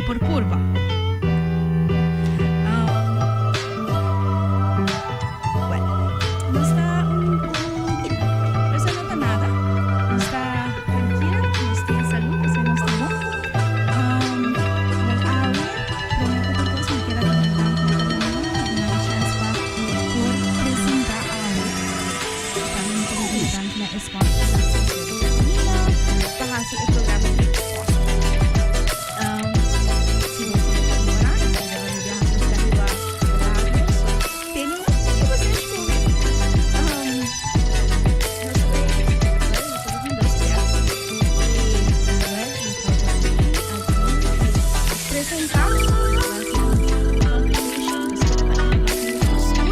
por purba. Well, nos ta un un eso no ta nada. Nos ta trankil, nos tin salud, esei nos ta bon. Well, awe prome ku tur kos mi kier a duna danki na kada uno ku duna mi chèns pa por presentá awe. Tambe mi ta duna danki na e sponsors pa hasi e programa aki posibel. Si bo ta ignorá, bo ta biaha ku ta riba radio, so tene un tiki pasenshi ku mi. Nos ta bay, well, nos ta tin dos guests i well, nos ta bay aki presentá continuation, nos ta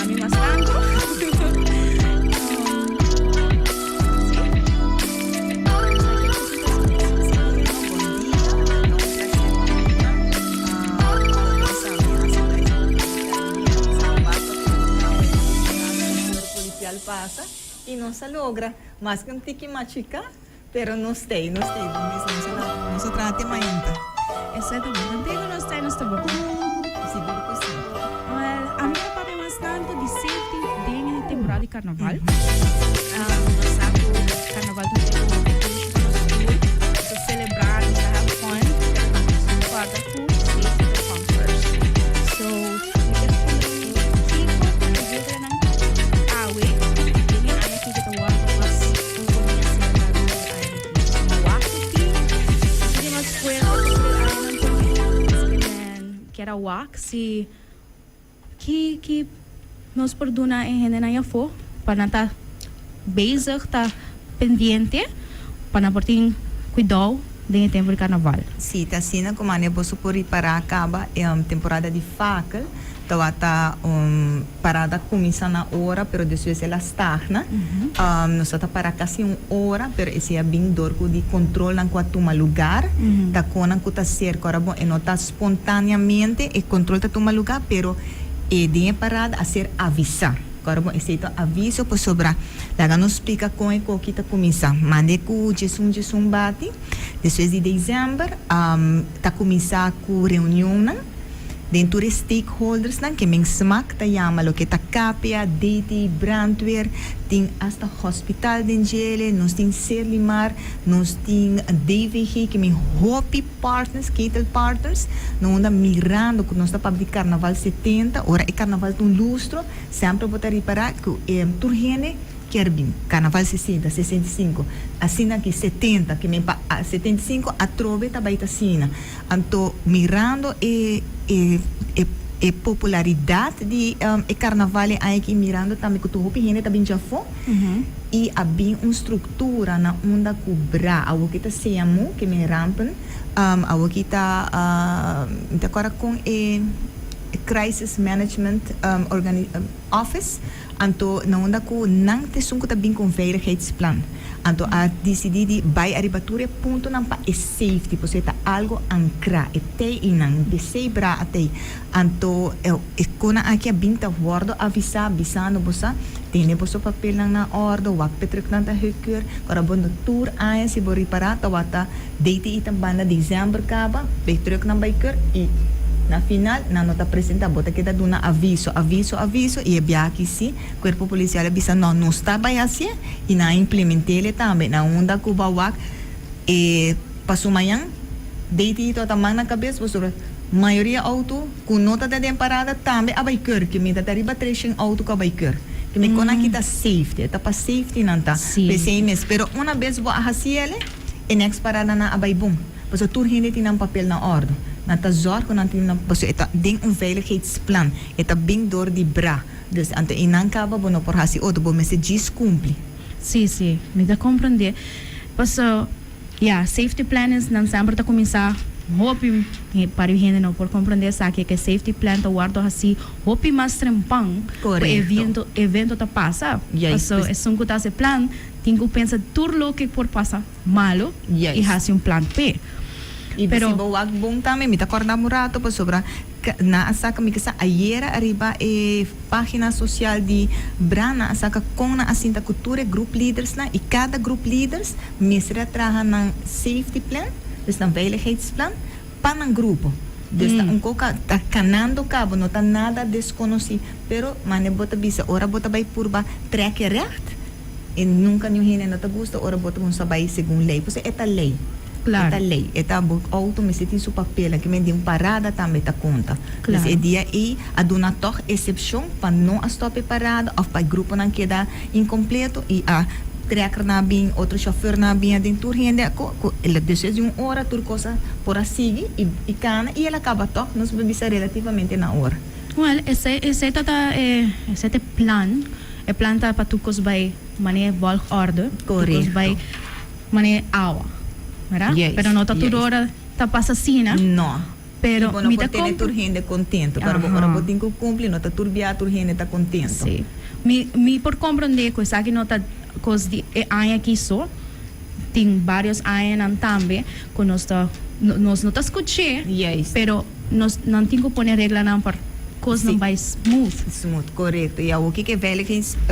ami mas tantu. Policial pasa y nos a logra maske un tiki machica pero nos stay nos stay bo mes nos a traha te mainta. Exactamente contigo nos ta y nos ta bon. Sigur cu si. Well ami ta papia mas tanto di safety den e temporada di carnaval. Nos sa cu carnaval ta un tempo hopi dushi pa nos tur. Nos ta celebra, nos ta have fun, pero nos ta corda cu safety ta come first. So mi kier puntra kico ta e reglanan awe den e aña aki cu ta wordo mas poni acerca di e aña aki. No wak cu tin tin mas fuerte cu e añanan prome. Así que men kier a wak si Ki ki nos por duna e hendenan afó pa nan ta bezig, ta pendiente pa nan por tin kuidou den e tempu di karnaval? Sí, ta asina ku manera boso por ripará kaba e temporada di fakel tabata un parada kuminsá na ora pero despues el a stagna. Nos ta para kasi un ora pero esei a bin dor ku di kontrolnan ku a tuma lugar ta konan ku ta serka ora bon e no ta Spontaneamente e control ta tuma luga pero e den e parada a ser avisa. Kòrda bon esei ta aviso pasobra laga nos splika kon e koki ta kuminsá. Mande ku djesun djesun bati. Despues di december ta kuminsá ku reunionnan den tur e stakeholdersnan ke men smak ta yama loke ta KPA, DT, brandweer, tin asta hospital den djele, nos tin Serlimar, nos tin DVG ke men hopi. Partners, Ketel Partners, na unda mirando cu nos ta papia di Carnaval 70, ora e Carnaval ta un lustro, semper bo ta ripara cu e tur hende kier bin. Carnaval 60, 65, asina aki 70, ke men pa 75 atrobe ta bay ta asina. Anto mirando e e e e popularidad di e Carnaval e aña aki, mirando tambe cu tur hopi hende ta bin djafo, I a bin un struktura na unda ku bra awoki ta seña mu ke men rampen awoki ta mi ta kòrda kon e crisis management office anto na unda ku nan ta esun ku ta bin ku un veiligheidsplan anto a disidí di bai ariba tur e puntonan pa e safety pasobra e ta algo ankrá e tei einan besei bra a tei Anto e konan aki a bin ta wòrdu avisá, bisando, Bo sa, tene boso papelnan na òrdu, wak p'e trùknan ta hukeur. Ora bo no tur aña, si bo ripará, tawata DTI ta banda desèmber kaba, p'e trùknan bai keur i na final nan no ta presentá. Bo ta keda duna aviso, aviso, aviso i e biaha aki sí, Kuerpo Polisial a bisa, No, nos ta bai hasié i nan a implement'é tambe. Na unda ku bo a wak e paso mañan, DTI tawata man na kabes pasobra. Mayoria auto cu no ta den parada tambe a bay keur, ke mi ta ta riba treshen auto cu a bay keur. Ke mi con aki ta safety, e ta pa safety nan ta pesey mes. Pero una bes bo a haci ele, e next parada nan a bay bon. Pasobra tur hende tin nan papel na ordo. Nan ta zorg cu nan tin nan, pasobra e ta den un veiligheidsplan, e ta bin door di bra. Dus anto e nan caba bo no por haci otro, bo mester djis cumpli. Si, si, mi ta comprende. Paso. Ya, safety plan es nan semper ta kuminsá hopi pariu hende no por komprendé esaki ke safety plan ta wòrdu hasí hopi mas trempan ku e evento evento ta pasa. Paso esun ku ta hasi plan tin ku pensa tur loke por pasa malo i hasi un plan p'e. I si bo wak bon tambe mi ta kòrda un rato pasobra Nan a saka mi kisa ayera ariba e pagina social di bra nan a saka kon nan a sinta ku tur e group leadersnan i kada group leaders mester a traha nan safety plan, dus nan veiligheidsplan, Pa nan grupo. Dus ta un cos ta canando cabo, no ta nada desconoci. Pero mane bo ta bisa, ora bo ta bay purba trek e recht, e nunca niun hende no ta gusta ora bo ta cuminsa bay segun ley. Pasobra e ta ley. E ta ley. E ta bo auto mester tin su papelnan, ke men den un parada tambe ta conta. Dus e dia ey a duna toch excepcion pa no a stop e parada of pa e gruponan keda incompleto y a trekker nan a bin, otro chauffeur nan a bin aden, tur hende a cu despues di un ora tur cos a por a sigui y cana y el a caba toch, nos por bisa relativamente na ora. Well, esey esey ta ta e esey ta e plan, e plan ta pa tur cos bay manera volgorde, tur cos bay manera awa, verdad? Pero no ta tur ora ta pasa asina. No. Pero Y bo no mi por ta tene tur hende contento, pero bo ora bo tin cu cumpli no ta tur bia tur hende ta contento. Si. Mi mi por comprende cu esaki no ta cos di e aña aki so, tin varios añanan tambe cu nos ta nos no ta scuché, pero nos nan tin cu pone reglanan pa cosnan bay smooth. Smooth, corecto. Y awo kico e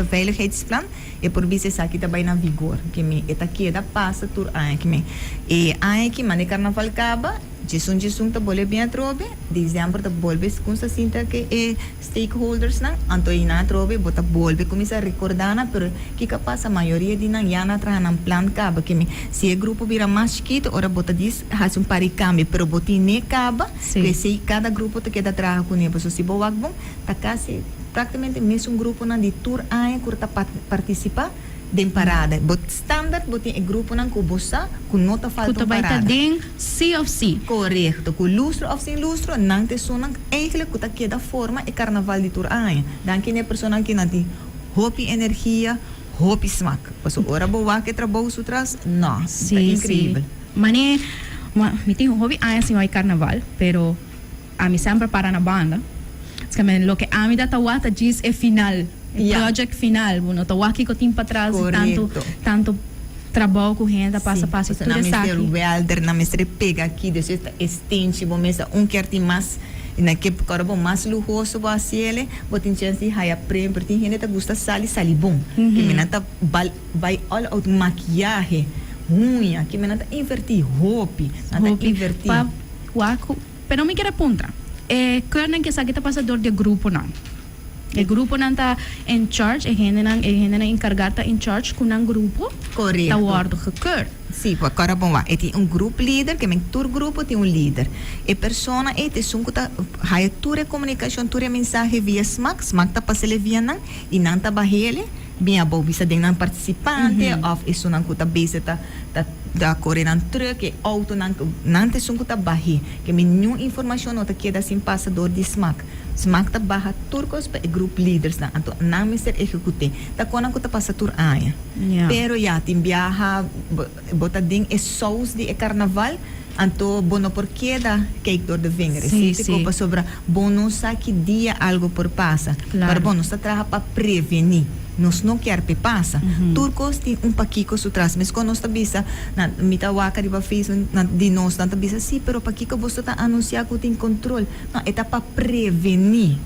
veiligheidsplan e por bisa esaki ta bay na vigor, ke mi e ta keda pasa tur aña ke mi e aña aki manda e carnaval caba. Djesun djesun ta bolbe bien atrobe, december ta bolbe cuminsa sinta cu e stakeholdersnan, anto y nan atrobe bo ta bolbe cuminsa recorda nan, pero kico a pasa mayoria di nan ya nan a traha nan plan caba, keme si e grupo bira mas chikito ora bo ta dis haci un par di cambio, pero bo tine caba cu esey cada grupo ta keda traha cune, pasobra si bo wak bon ta casi practicamente mesun gruponan di tur aña cu ta participa. Den parada. Bo standard bo tin e gruponan ku bo sa ku no ta Ku falta ta un bai ta parada. den sí of sí. Korekto. Ku lustro of sin lustro, nan ta esunnan eigenlijk ku ta keda forma e karnaval di tur aña. Danki na e personanan ki nan tin hopi energia, hopi smak. Pasobra ora bo wak e trabou su tras, no, ta Sí, sí. inkreibel. Mane, mi tin hopi aña sin oi karnaval, pero Ami semper para na banda. Esaki loke ami ta ta wak ta djis e final, e project final. Bo no ta wak kiko tin patras di tantu tantu trabou ku hende ta pasa pasa Sí, tur nan mester esaki. welder, nan mester e pega aki, dus e ta e stenchi bo mester un kier tin mas, na ke ora bo mas luhoso bo hasi ele, bo tin chens di haya premio, pero tin hende ta gusta sali sali bon, ke mi nan ta bal bai all out makiyahe, huña, ke mi nan ta inverti hopi, nan ta Hopi inverti. pa wak ku. Pero mi kier a puntra, e keurnan ke esaki ta pasa dor di e gruponan? E gruponan ta in charge, e hendenan, e hendenan encarga ta in charge cu nan grupo ta wordo gekeurd. Sí, por kòrda bon wak, e tin un groep lider, ke men tur grupo tin un lider. E persona ei ta esun ku ta haya tur e komunikashon, tur e mensahe via smak, smak ta pas'el via nan i nan ta bah'el bin abou bisa den nan partisipante òf esunnan ku ta bezig ta ta ta kore nan trùk, e outonan, nan ta esun ku ta bah'é. Ke mi niun informashon no ta keda sin pasa dor di smak. Smak ta baha tur kos pa e grup lidersnan, anto nan mester ehekut'é. Ta konan ku ta pasa tur aña. Pero ya, tin biaha bo ta den e sous di e karnaval, anto bo no por keda kijk door de vinger. Esei ta ku pasobra bo no sa ki dia algu por pasa. Pero bon, nos ta traha pa prevení. Nos no kier p'e pasa. Tur kos tin un pakiko su tras. Meskos nos ta bisa, nan, mi ta wak ariba Facebook, nan, di nos, nan ta bisa, sí, pero pakiko boso ta anunsiá ku tin kontrol? No, e ta pa prevení.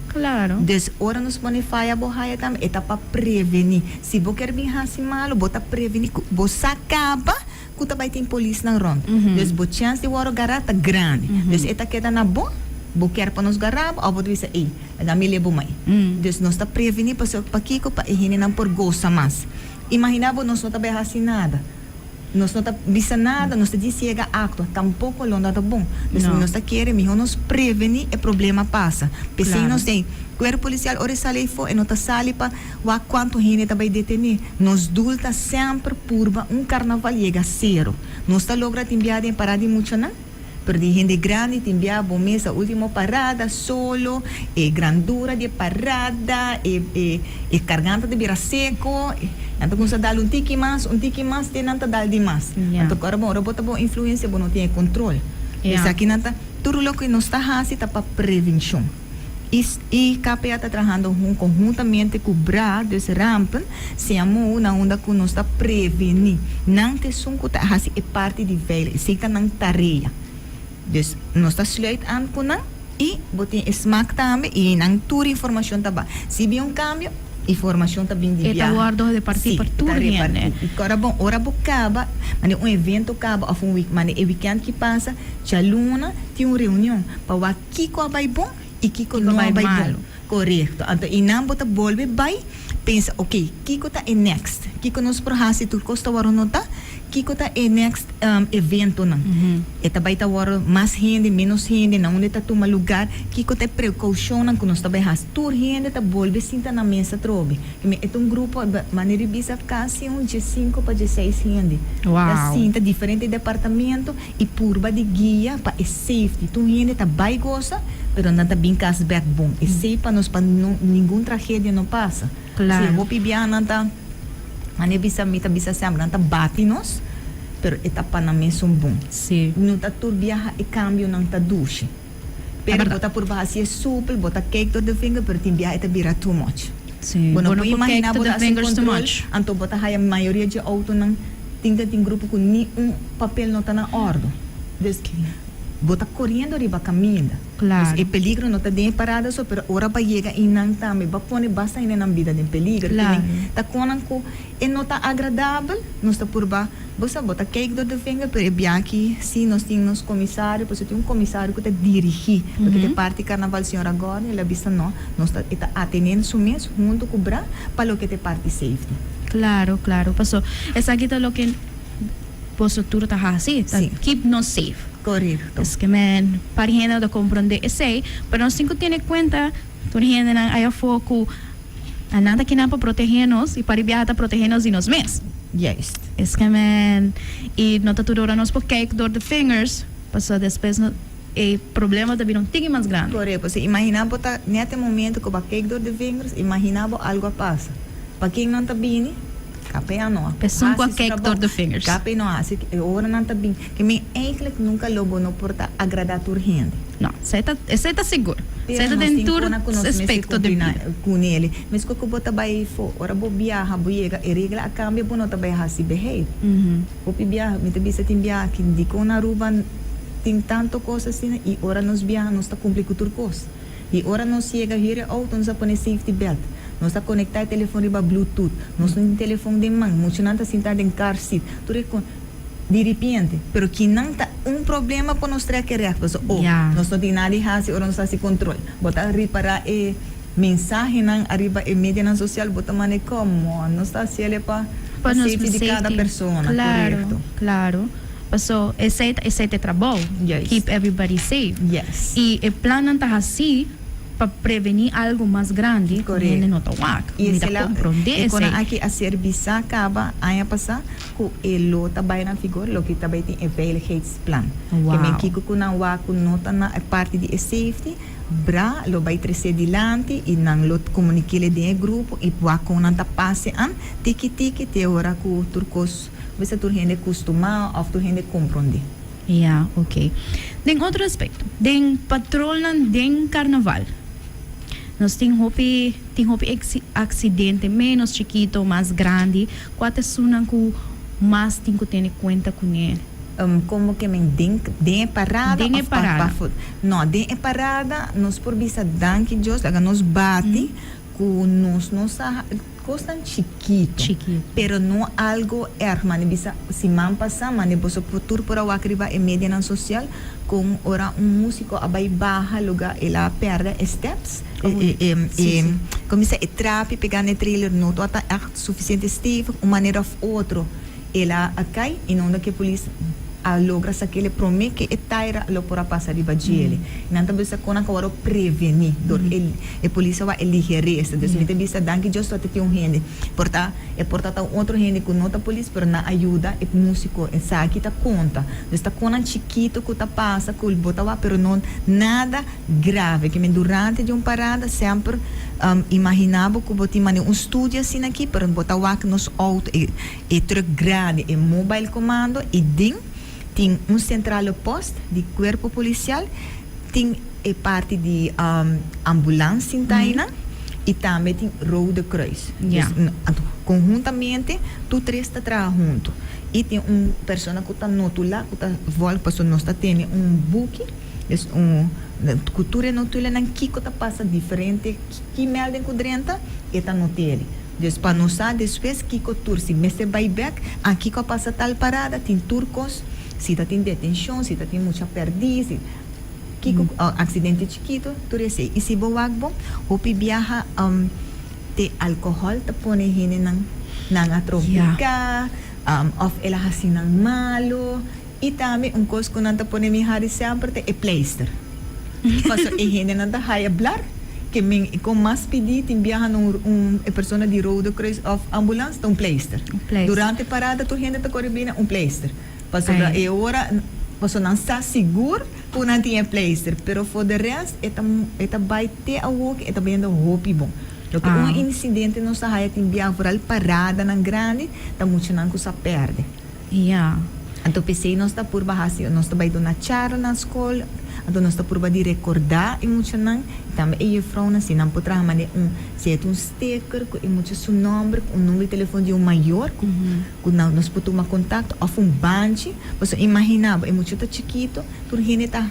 Dus ora nos pone faya bo haya tambe, e ta pa prevení. Si bo kier bin hasi malu, bo ta prevení ku bo sa kaba ku ta bai tin polisnan rònt. Dus bo chèns di wòrdu gará ta grandi. Dus e ta keda na bo, bo kier pa nos gará bo òf bo ta bisa, ey, laga mi lebo mai. Dus nos ta prevení pasobra pakiko pa e hendenan por gosa mas. Imaginá bo nos no ta bai hasi nada. Nos no ta bisa nada, nos ta djis yega actua, tampoco lo no ta bon. Dus nos ta kere miho nos preveni e problema pasa. P'esey nos den Cuerpo Policial ora e sali eyfo e no ta sali pa wak cuanto hende ta bay detene. Nos doel ta semper purba un carnaval yega cero. Nos ta logra tin bia den parada di muchanan, pero di hende grandi tin bia bo mes a ultimo parada solo, e grandura di e parada, e e e karganta ta bira seko, nan ta kuminsá dal un tiki mas, un tiki mas te nan ta dal di mas. Anto ku ora bo ora bo ta bo influensia bo no tin e kontrol. Esaki nan ta tur loke nos ta hasi ta pa prevenshon. I i KPA ta trahando hun konhuntamente ku bra, dus rampen, siña mou na unda ku nos ta prevení. Nan ta esun ku ta hasi e parti di veilig, esei ta nan tarea. Dus nos ta sluit aan ku nan i bo tin e smak tambe i nan tur informashon ta ba. Si bin un kambio, Informacion ta bin di E ta biaha. wordo reparti Sí, pa tur ta hende. reparti. Y ora bon, ora bo caba, mane un evento caba of un week, mane e weekend ki pasa, djaluna tin un reunion pa wak kico a bay bon y kico Kico no a bay bay bon. malo. Corecto. Anto eynan bo ta bolbe bay pensa, ok, kico ta e next? Kico nos por haci tur cos ta worde nota? Kico ta e next eventonan? E ta bay ta worde mas hende, menos hende, na unda e ta tuma lugar? Kico ta e precaucionnan cu nos ta bay haci? Tur hende ta bolbe sinta na mesa atrobe. Keme e ta un grupo, manera di bisa casi un diescinco pa diesseis hende ta sinta diferente departamento y purba di guia pa e safety. Tur hende ta bay goza, pero nan ta bin cas bek bon. Esey pa nos pa no ningun tragedia no pasa. Si hopi biaha nan ta, manera bisa mi ta bisa semper, nan ta bati nos, pero e ta pa nan mesun bon. No ta tur biaha e cambionan ta dushi. Pero bo ta purba haci e supel, bo ta kijk door de vinger, pero tin biaha e ta bira too much. Bo no por imagina bo ta haci control, anto bo ta haya mayoria dje autonan tin ta tin grupo cu ni un papel no ta na ordo. Dus bo ta coriendo riba caminda. Dus e peligro no ta den e parada so, pero ora bo a yega eynan tambe bo a pone basta hende nan bida den peligro. Ta conan cu E no ta agradabel, nos ta purba, bo sa, bo ta kijk door de vinger, pero e biaha aki si nos tin nos comisario, pasobra tin un comisario cu ta dirigi loke ta e parti carnaval, señora Gordon, el a bisa no, nos ta, e ta atene su mes hunto cu bra pa loke ta e parti safety. Claro, claro, paso esaki ta loke boso tur ta haci, ta keep nos safe. Corecto. Esque men, par hende no ta comprende esey, pero nos tin cu tene cuenta tur hendenan ayafo cu. A nan ta kinan pa protehé nos i pa di biaha ta protehé nos di nos mes. Juist. Es ke men i no ta tur ora nos por kijk door de vingers pasobra despues no e problema ta bira un tiki mas grandi. Korekto. Pasobra imaginá bo ta net e momento ku bo a kijk door de vingers, imaginá bo algu a pasa. Pa ken nan ta bini? KPA no a Esun ku a hasi su kijk trabou. door de vingers. KPA no a hasi e ora nan ta bini. Ke men eigenlijk nunka lo bo no por ta agradá tur hende. No, esei ta, esei ta sigur. Pero Esei ta nos den tin tur kona ku nos mester aspekto den kumpli na bida. kunele. Meskos ku bo ta bai fo, ora bo biaha, bo yega, e regla a kambia, bo no ta bai hasi behave. Hopi biaha, mi ta bisa tin biaha ki dikon na Aruba tin tanto kos asina i ora nos biaha nos ta kumpli ku tur kos. I ora nos yega hür e outo nos a pone safety belt, nos a konektá e telefon riba bluetooth, nos no tin telefon den man, muchanan ta sintá den car seat, tur e kon. Di ripiente. Pero kinan ta un problema pa nos trek e recht? Pasobra, oh, nos no tin nada di hasi ora nos hasi control. Bo ta ripara e mensahenan ariba e medianan social, bo ta manda e come on, nos ta haciele pa Pa nos safety di cada safety. persona, Claro, corecto. claro. Paso esey ta esey ta e trabou. Juist. Keep everybody safe. Yes. Y e plannan ta haci pa preveni algo mas grandi cu hende no ta wak. Y Mi ta esey la comprende e cona esey. aki a ser bisa caba aña pasa Ku e lo ta bai na vigor loke ta bai tin e veiligheidsplan. Ke men kiko ku nan wak ku no ta na e parti di e safety, bra lo bai tresé dilanti i nan lo komunik'é den e grupo i wak kon nan ta pase an tiki tiki te ora ku tur kos bisa tur hende kustumá òf tur hende komprondé. Ya, ok. Den otro aspekto, den patrolnan den karnaval. Nos tin hopi tin hopi accidente menos chikito mas grandi cua ta esunnan cu mas tin cu tene cuenta cune? Como ke men den den e parada Den e of pa parada. pa no den e parada nos por bisa danki Dios laga nos bati cu nos no sa Cosnan chikito. Chikito. Pero no algo erg. Mane bisa siman pasa, mane boso por tur por a wak riba e medianan social con ora un musico a bay baha luga el a perde e steps, e e e como bisa e trapi pega na e trailer no tabata echt suficiente stevig, un manera of otro el a cay y na unda ke polis a logra sak'el e prome ke e taira lo por a pasa riba djele. Nan ta bisa kon nan ka wòrdu prevení dor e e polis a wak e ligeresa. Dus mi ta bisa danki Dios tòg ta tin un hende. Por ta e por ta ta un otro hende ku no ta polis pero nan a yuda e músiko. Esaki ta konta. Dus ta konnan chikito ku ta pasa ku bo ta wak pero no nada grave. Ke men durante di un parada semper imaginá bo ku bo tin manera un studio asina aki pero bo ta wak nos outo e E truck grandi, e mobile commando y den tin un centrale post di cuerpo policial, tin e parti di ambulance sinta eynan y tambe tin Rode Kruis. Dus conhuntamente tur tres ta traha hunto y tin un persona cu ta notula, cu ta volg pasobra nos ta tene un buki. Dus un ku tur e notulennan kiko ta pasa diferente ki melding ku drenta e ta not'e. Dus pa nos sa despues kiko tur si mester bai bek a kiko a pasa tal parada tin tur kos si ta tin detenshon si ta tin mucha pèrdí si kiko aksidente chikito tur esei i si bo wak bo hopi biaha te alkohòl ta pone hendenan nan a trompiká òf el a hasi nan malu. I tambe un kos ku nan ta pone mi hari semper ta e pleister. Pasobra e hendenan ta haya blar ke men e kon mas pidi tin biaha na un e persona di Rode Kruis òf ambulans ta un pleister. Durante parada tur hende ta kore bini un pleister. Pasobra e ora pasobra nan sa sigur ku nan tin e pleister pero for de rest e ta e ta bai te awor ke e ta bayendo hopi bon. Loke un insidente nos ta haya tin biaha foral paradanan grandi ta muchanan ku sa pèrdè. Ja. Anto p'esei nos ta purba hasi, nos ta bai duna charla na skol, anto nos ta purba di rekordá e muchanan i tambe e jufrounan si nan por traha manera un seta un sticker ku e mucha su nòmber ku un number di telefòn di un mayor ku ku nan nos por tuma kontakto òf un banchi pasobra imaginá bo e mucha ta chikito tur hende ta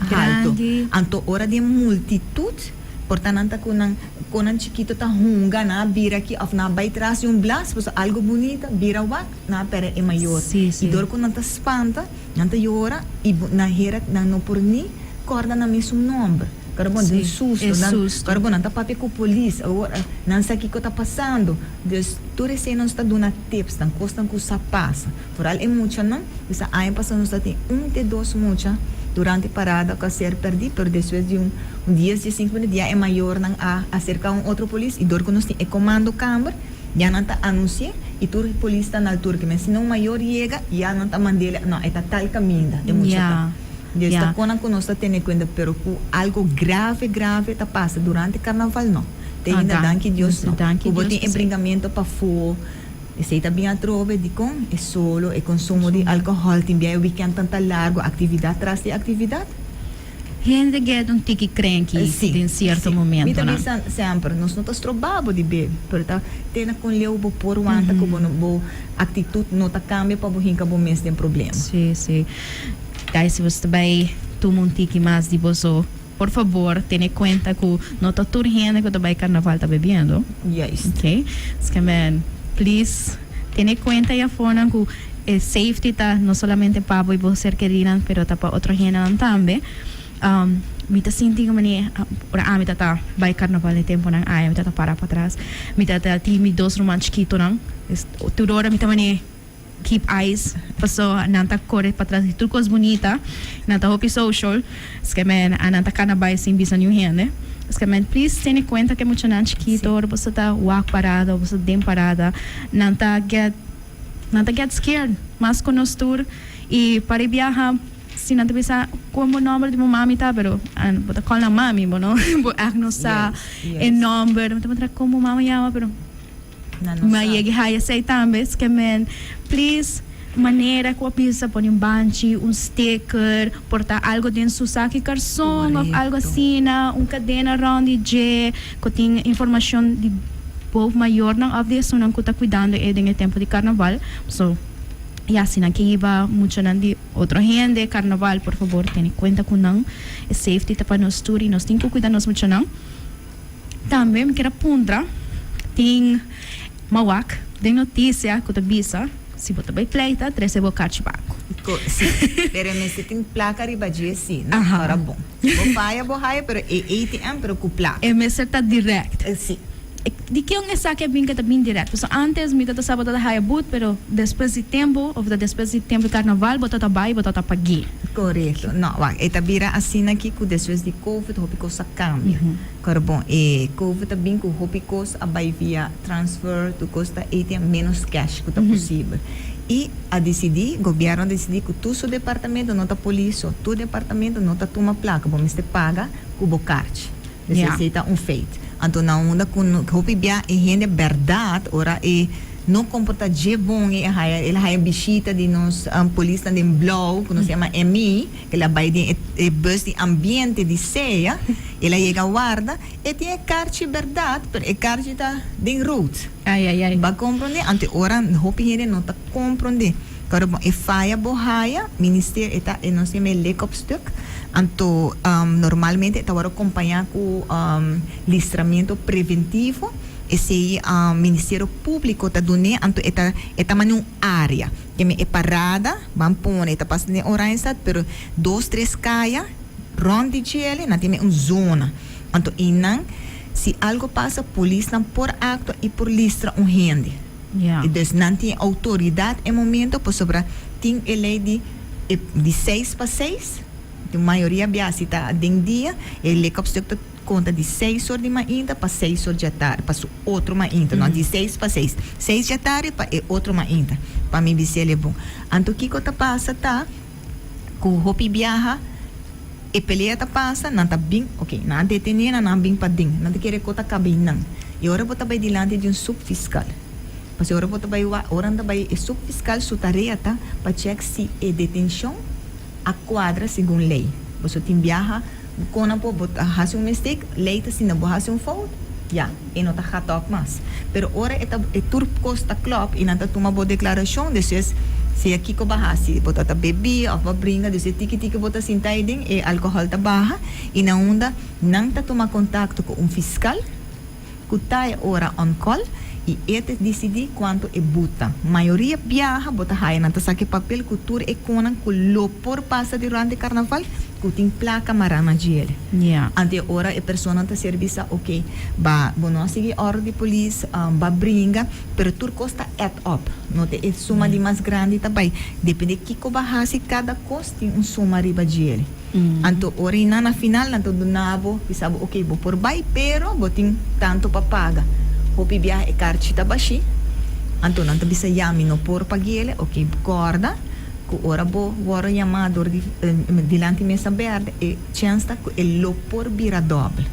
halto anto ora di e multitut Por ta nan ta ku nan konan chikito ta hunga, nan a bira aki òf nan a bai tras di un blas, pasobra algu bunita, bira wak, nan a pèrdè e mayor. I dor ku nan ta spanta, nan ta yora i nan hera nan no por ni kòrda nan mesun nòmber. Kòrda bon, den susto, nan, kòrda bon, nan ta papia ku polis, awor nan sa kiko ta pasando. Dus tur esei nos ta duna tips, nan kosnan ku sa pasa. Foral e muchanan, bisa aña pasa nos ta tin un te dos mucha durante parada cu a ser perdi, pero despues di un dies, diescinco minuut ya e mayornan a acerca un otro polis y dor cu nos tin e comando camber ya nan ta anuncia y tur polis ta na altura kimen si no un mayor yega ya nan ta mandele no e ta tal caminda e mucha ta. Des ta conan cu nos ta tene cuenta pero cu algo grave grave ta pasa durante carnaval no. Te ainda danki Dios no. Cu bo tin e bringamento pafo. Esei ta bin atrobe dikon e solo e konsumo di alkohòl tin bia e wikèntnan ta largu, aktividat tras di aktividat. Hende get un tiki krenki den sierto Mi ta momentonan. bisa semper, nos no ta stroba bo di bebe, pero ta tene kon leu bo por wanta ku bo no bo aktitut no ta kambia pa bo hinka bo mes den problema. Sí, sí. Guys, si boso ta bai tuma un tiki mas di boso. Por fabor tene cuenta cu no ta tur hende cu ta bay carnaval ta bebiendo. Juist. Ok. Skemen, please tene cuenta y afornan cu e safety ta no solamente pa bo y bo ser kerinan pero ta pa otro hendenan tambe. Mi ta sinti como ni ora ami ta ta bay carnaval e temponan aya mi ta ta para patras mi ta ta tin mi dos ruman chikitonan tur ora mi ta mane. Keep eyes paso nan ta kore patras di tur kos bunita, nan ta hopi social, skemen a nan ta kana bai sin bisa niun hende. Skemen please tene kuenta ke muchanan chikito ora boso ta wak parada o boso ta den parada nan ta get nan ta get scared mas ku nos tur i para e biaha si nan ta bisa kon bo nomber di bo mami ta pero bo ta call nan mami bo no bo ègt no sa e nomber bo ta puntra kon bo mama yama pero. Nan no Mi a sa. yega haya esei tambe, es ke men please manera ku a bisa pone un banchi, un sticker, por ta algo den su saki karson of algo Korekto. asina, un kadena rond di dje ku tin informashon di bo mayornan of di esunnan ku ta kuidando e den e tempu di karnaval. So ya si nan ke hiba muchanan di otro hende karnaval por fabor tene kuenta ku nan, e safety ta pa nos tur i nos tin ku kuida nos muchanan. Tambe mi kier a puntra, tin mawak den noticia cu ta bisa si bo ta bay pleita trece bo carchi banco. Si, pero e mester tin placa riba dje si, no? Ora bon. Si bo faya bo haya, pero e ATM pero cu placa. E mester ta direct. Si. Di kion esaki a bin cu ta bin direct? Pasobra antes mi ta ta sa bo ta ta haya boet, pero despues di tempo of ta despues di tempo di carnaval bo ta ta bay bo ta ta pag'e. Corecto. No, wak, e ta bira asina aki cu despues di covid hopi cos a cambia. Kor bon, e covid a bin ku hopi kos a bai via transfer, tur kos ta ATM, menos cash ku ta posibel. I a disidí, gobièrnu a disidí ku tur su departamento no ta polis so, tur departamento no ta tuma plaka, bo mester paga ku bo karchi. Dus esei ta un feit. Anto na unda ku hopi bia e hende bèrdat ora e no komportá dje bon i e haya el a haya bishita di nos polisnan den blou ku nos yama MI, El a bai den e bus di ambiente di sea, el a yega warda, e tin e karchi berdad, pero e karchi ta den rood. Ai, ai, ai. Bo a komprondé? Anto e ora hopi hende no ta komprondé. Kòrda bon, e faya bo haya, ministerio, e ta, e nos yama e lekopstuk, Anto normalmente ta wòrdu kompañá ku listramentu preventivo. Esei Ministerio Públiko ta dun'é, anto e ta e ta manda un área. Ke men e parada ban pone e ta pasa den Oranjestad, pero dos tres kaya rònt di djele nan tin un zona. Anto einan si algu pasa polisnan por aktua i por listra un hende. Ja. Dus nan tin e outoridat e momento pasobra tin e lei di e di seis pa seis, di mayoria bia si ta den dia e lekopstuk ta konta di seis or di mainta pa seis or djatardi pa su otro mainta, no di seis pa seis, seis djatardi pa e otro mainta, pa mi bisel e bon. Anto kiko ta pasa ta ku hopi biaha e pelea ta pasa, nan ta bin, ok, nan a detene nan, nan a bin paden, nan ta kere ku ta kaba einan. I ora bo ta bai dilanti di un subfiscal, pasobra ora bo ta bai wak, ora nan ta bai, e subfiscal su tarea ta pa chèk si e detenshon a kuadra segun lei. Boso tin biaha kon nan por, bo ta hasi un mistake, lei ta asina, bo hasi un fout, ya, e no ta gat òp mas. Pero ora e ta, e tur kos ta klòp i nan ta tuma bo deklarashon, despues sea kiko bo a hasi, bo ta ta bebí òf bo a bringa, dus e tiki tiki bo ta sinta aiden, e alkohòl ta baha i na unda nan ta tuma kontakto ku un fiskal, ku ta e ora on call i e ta disidí kuantu e but ta. Mayoria biaha bo ta haya nan ta saka e papel ku tur e konan ku lo por pasa durante karnaval ku tin plaka mará na djele. Anto e ora e persona ta ser bisa ok ba bo no a sigui òrdu di polis ba bringa pero tur kos ta add up no ta e suma di mas grandi ta bai depende kiko bo a hasi kada kos tin un suma riba djele. Anto ora i nan na final nan ta duna bo, bisa bo ok bo por bai pero bo tin tanto pa paga. Hopi biaha e karchi ta bashí, anto nan ta bisa ya mi no por paguele, ok kòrda ku ora bo wòrdu yamá dor di dilanti mesa bèrdè e chèns ta ku e lo por bira dòbel.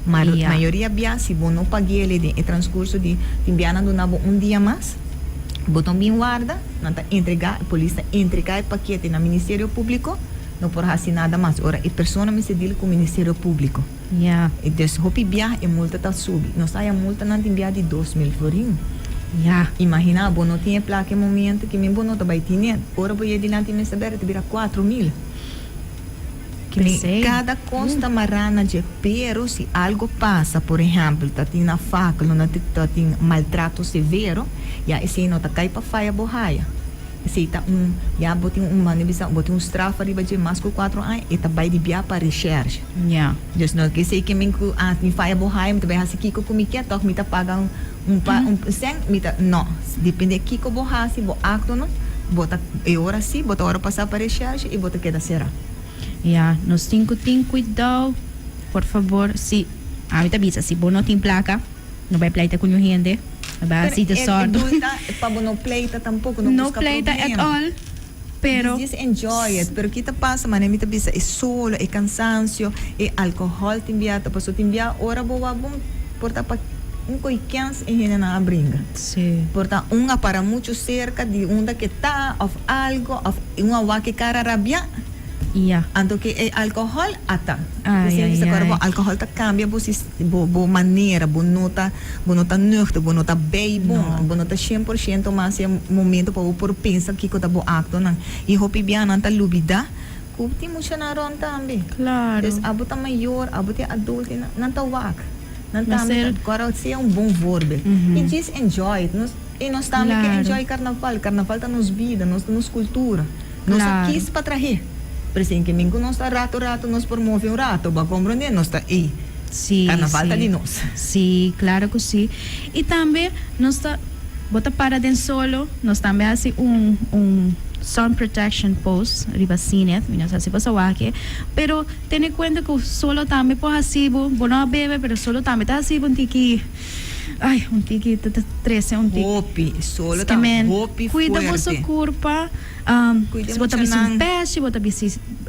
Ma mayoria bia si bo no paguele den e transkurso di tin bia nan duna bo un dia mas, bo ta bin warda, nan ta entregá, e polis ta entregá e pakete na Ministerio Públiko. No por hasi nada mas ora e persona mester deal ku Ministerio Públiko. Ja. E dus hopi biaha e multa ta subi. Nos ta haya multanan tin biaha di 2000 florin. Ja. Imagina bo no tin e plaka e momento ki min bo no ta bai tine. Ora bo yega dilanti mester bera ta bira 4000. Ki min Pesey. kada kos ta mará na dje. Pero si algo pasa, por ehèmpel ta tin na fakel o ta tin maltrato severo, ya esei no ta kai pa faya bo haya. Esei ta un, ya bo tin un, manda bisa, bo tin un straf ariba dje mas ku kuatro aña, e ta bai di bia pa reshèrshe. Ja. Dus no ke esei ke men ku, ah, mi faya bo haya, mi ta bai hasi kiko ku mi ke, tòg mi ta paga un, un pa, un sèn, mi ta, no. Depende kiko bo hasi, bo aktonan, bo ta, e ora sí, bo ta ora pasá pa reshèrshe i bo ta keda será. Ja, nos tin ku tin kuidou, por fabor, si, ami ta bisa, si bo no tin plaka, No bai pleita ku niun hende. No bai hasi desòrdu. Pero e doel ta pa bo no pleita tampoko, no No buska pleita at problema. all, pero. Just enjoy it. Pero ki ta pasa manera mi ta bisa e solo, e kansansio, e alkohòl tin bia ta paso tin bia ora bo wak bon por ta pa un koi kens e hendenan a bringa. Sí. Por ta un a para muchu serka di unda ke ta òf algo òf un a wak e kara rabiá. Ya. Anto ke e alkohòl ata. Ai, P'esei ai, mi ta kòrda bo ai. alkohòl ta kambia bo sis bo bo manera, bo no ta bo no ta nuchter, bo no ta bei bon, No. bo no ta 100% mas e momento pa bo por pensa kiko ta bo aktonan. I hopi bianan ta lubidá ku tin muchanan rònt tambe. Klaro. Dus abo ta mayor, abo ta e adulto, nan nan ta wak. Nan Mester. tambe ta kòrda sea un bon voorbeeld. I djis enjoy it. Nos i nos tambe ke Klaro. enjoy karnaval. Karnaval ta nos bida, nos ta nos kultura. Nos a Claro. kis pa trah'é. Presien ke min ku nos ta rato rato nos por move un rato, bo a komprondé? Nos ta ei. Sí, Karnaval ta sí. di nos. Sí, claro ku sí. I tambe nos ta, bo ta para den solo, nos tambe a hasi un un sun protection post riba Zenith, mi no sa si bo sa wak e, pero tene kuenta ku solo tambe por hasi bo, bo no a bebe pero solo tambe ta hasi bo un tiki. Ay, un tiki ta ta trece un tiki. Hopi, solo ta Skemen, hopi cuida boso fuerte. curpa, Cuida si bo ta bisti un muchanan. pechi, bo ta bisti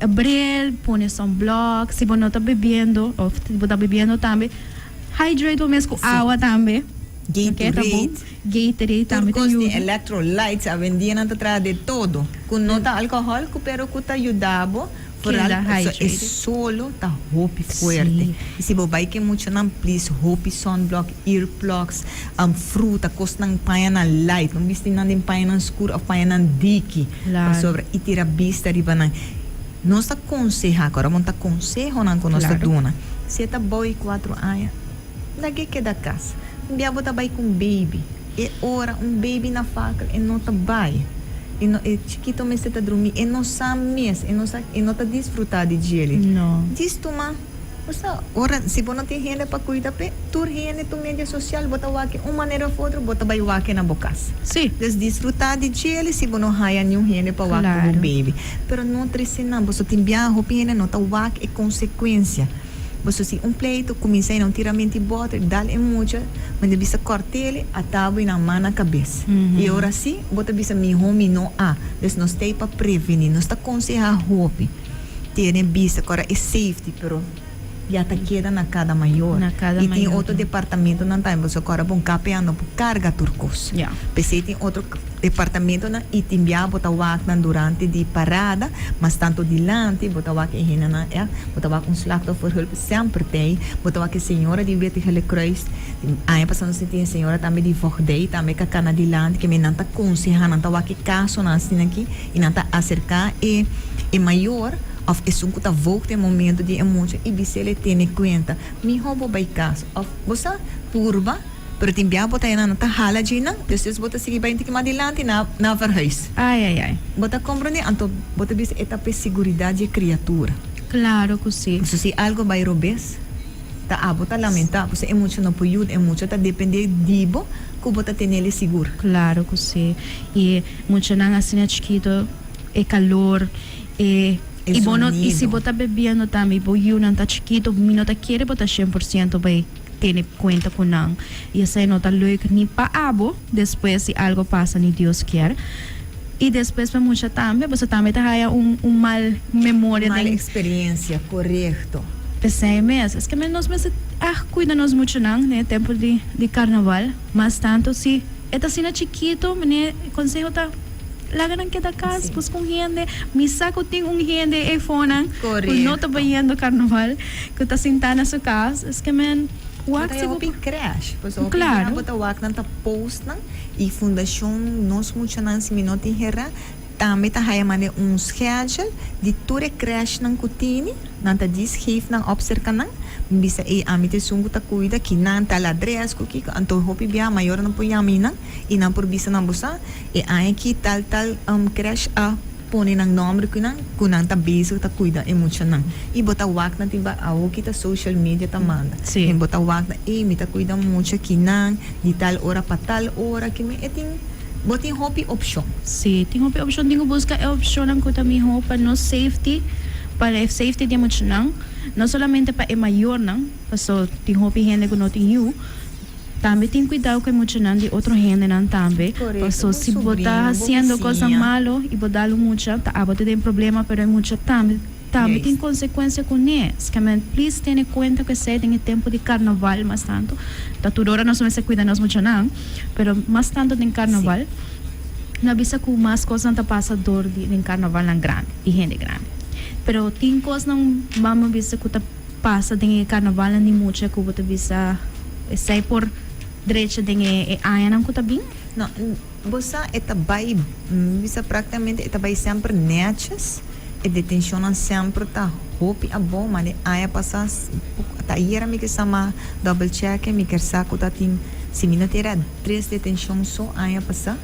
bril, pone sunblock, si bo no ta bebiendo of si bo ta bebiendo tambe, hydrate bo mes cu awa tambe. Ok, ta bon. Gatorade. Gatorade Tur tambe ta cos di yuda. electrolytes, awendia nan ta traha de todo, cu no ta alcohol cu pero cu ta yuda bo. Vooral Keda pasobra e hydrated. solo ta hopi fuerte. Sí. Y si bo bay ke muchanan please hopi sunblock, earplugs, fruta, cosnan pañanan light. No bisti nan den pañanan scur of pañanan diki. Claro. Pasobra y tira bista riba nan. Nos ta konsehá, ku ora bo ta konsehonan ku nos ta duna, si e ta bou di kuatro aña, lag'é keda kas. Un bia bo ta bai ku un baby, e ora un baby na fakel e no ta bai, e no e chikito mester ta drumí, e no sa mes, e no sa, e no ta disfrutá di djele. Djis tuma. Bo sa, ora si bo no tin hende pa cuida p'e, tur hende tur media social bo ta wak un manera of otro bo ta bay wak na bo cas. Dus disfruta di djele si bo no haya niun hende pa wak ku bo baby. Pero no trece nan, boso tin biaha hopi hende no ta wak e consecuencia. Boso si un pleito cuminsa y nan tira menti boter, dal e mucha, mende bisa cortele, ata bo y nan man na cabes. Y ora si bo ta bisa miho mi no a. Dus nos t'ey pa preveni, nos ta conseha hopi. Tene bista ku ora e safety pero ya ta keda na kada mayor. Na kada I tin mayor. otro departamentonan tambe pasobra ku ora bo KPA no por karga tur kos. Ya. P'esei tin otro departamentonan i tin bia bo ta wak nan durante di parada mas tanto dilanti bo ta wak e hendenan ya bo ta wak un slachtofferhulp semper t'ei bo ta wak e señora di Wit Gele Kruis aña pasa nos tin e señora tambe di voogdij tambe ka kana dilanti ke men nan ta konseha nan ta wak e kasonan asina aki. I nan ta aserká e e mayor òf esun ku ta voogd den momento di e mucha i bis'el e tene kuenta, Miho bo bai kas òf bo sa purba, pero tin bia bo ta nan ta hala dje nan, despues bo ta sigui bai un tiki mas dilanti na na verhuis. Ai ai ai. Bo ta komprondé? Anto bo ta bisa e ta p'e siguridat dje kriatura. Klaro ku si. So si algo bai robes, ta abo ta lamentá, pasobra e mucha no por yuda, e mucha ta dependé di bo ku bo ta tenel e sigur. Klaro ku si. I muchanan asina chikito, e calor, e E i bo no i si zonido. bo ta bebiendo tambe i bo yiunan ta chikito, mi no ta kere bo ta 100% bai tene cuenta cu nan. I esei no ta leuk ni pa abo despues si algo pasa ni Dios kier. I despues pa mucha tambe, boso tambe ta haya un un mal memoria Mal den. experiencia, corecto. P'esei mes, esaki nos mester ah cuida nos muchanan den e tempo di di carnaval, mas tanto si. E ta asina chikito, meneer, e conseho ta laga nan keda cas, busca un hende. Mi sa cu tin un hende eyfonan cu no ta bayendo carnaval, cu ta sinta na su cas. Es ke men wak si bo Hopi crash, pasobra hopi bia bo ta wak nan ta post nan y fundacion Nos Muchanan si mi no tin hera tambe ta haya manda un schedule di tur e crashnan cu tini. Nan ta djis geef nan op serka nan, mi bisa ey ami ta esun ku ta kuida ki nan tal adres ku kiko, anto hopi bia mayornan por yama nan i nan por bisa nan bo sa e aña aki tal tal crèche a pone nan nomber ku nan ku nan ta bezig ta kuida e muchanan i bo ta wak nan tin ba awoki ta social media ta manda i bo ta wak nan ey mi ta kuida mucha ki nan di tal ora pa tal ora ki mi e tin bo tin hopi opshon. Si, tin hopi opshon tin ku buska e opshonnan ku ta miho pa nos safety. Pa e safety di e muchanan, no solamente pa e mayornan, paso tin hopi hende ku no tin yu, tambe tin kuidou ku e muchanan di otro hendenan tambe, paso si bo ta hasiendo kosnan malo i bo dal un mucha, ta abo ta den problema, pero e mucha tambe tambe tin konsekuensia kuné. Eskemen please tene kuenta ku esei den e tempu di karnaval mas tantu, ta tur ora nos mester kuida nos muchanan, pero mas tantu den karnaval. No a bisa ku mas kosnan ta pasa dor di den karnavalnan grandi, di hende grandi. Pero tin kosnan bam a bisa ku ta pasa den e karnavalnan di mucha ku bo ta bisa esei por drecha den e añanan ku ta bin? No, bo sa e ta bai, mi bisa praktikamente e ta bai semper nètjes, e detenshonnan semper ta hopi abou, ma den aña pasá ta ayera mi ke sa ma double check mi ker sa ku ta tin, si mi no ta era. Tres detencion so aña pasa.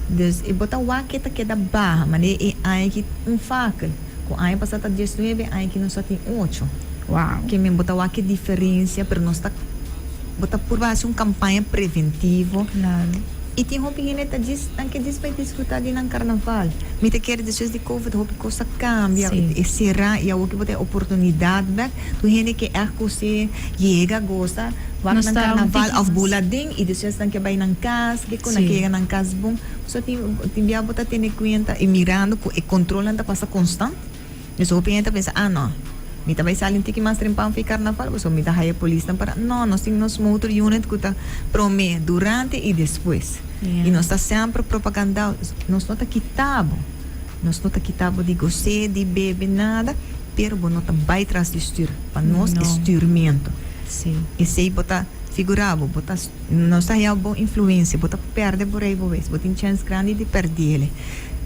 Dus e bo ta wak ke ta keda baha, manera e aña aki un fakel, ku aña pasa ta 19, aña aki nos a tin ocho. Wow. Ke men bo ta wak e diferencia, pero nos ta bo ta purba hasi un campaña preventivo. Claro. I tin hopi hende ta djis nan ke djis bai disfruta di nan carnaval. Mi ta kere despues di covid hopi cos a cambia, e sera i awor ke bo ta e oportunidad bek, tur hende ke ègt kose yega gosa. Wak Nos nan ta un karnaval tiki of mas. bula den i despues nan ke bai nan kas, kiko nan Sí. ke yega nan kas bon. So tin tin bia bo ta tene kuenta i mirando ku e kontrolnan ta pasa konstant. Dus hopi hende ta pensa, ah no, mi ta bai sali un tiki mas trempan fi karnaval pasobra mi ta haya polisnan para. No, nos tin nos motor unit ku ta prome, durante i despues. Yeah. I nos ta semper propagandao, nos no ta kita bo, nos no ta kita bo di gos'é, di bebe, nada, pero bo no ta bai tras di stür. Pa nos e No. stürmento. Sí. Esei bo ta figurá bo, bo ta no ta haña bo influensia, bo ta pèrdè bo reibeweis, bo tin chèns grandi di pèrdele.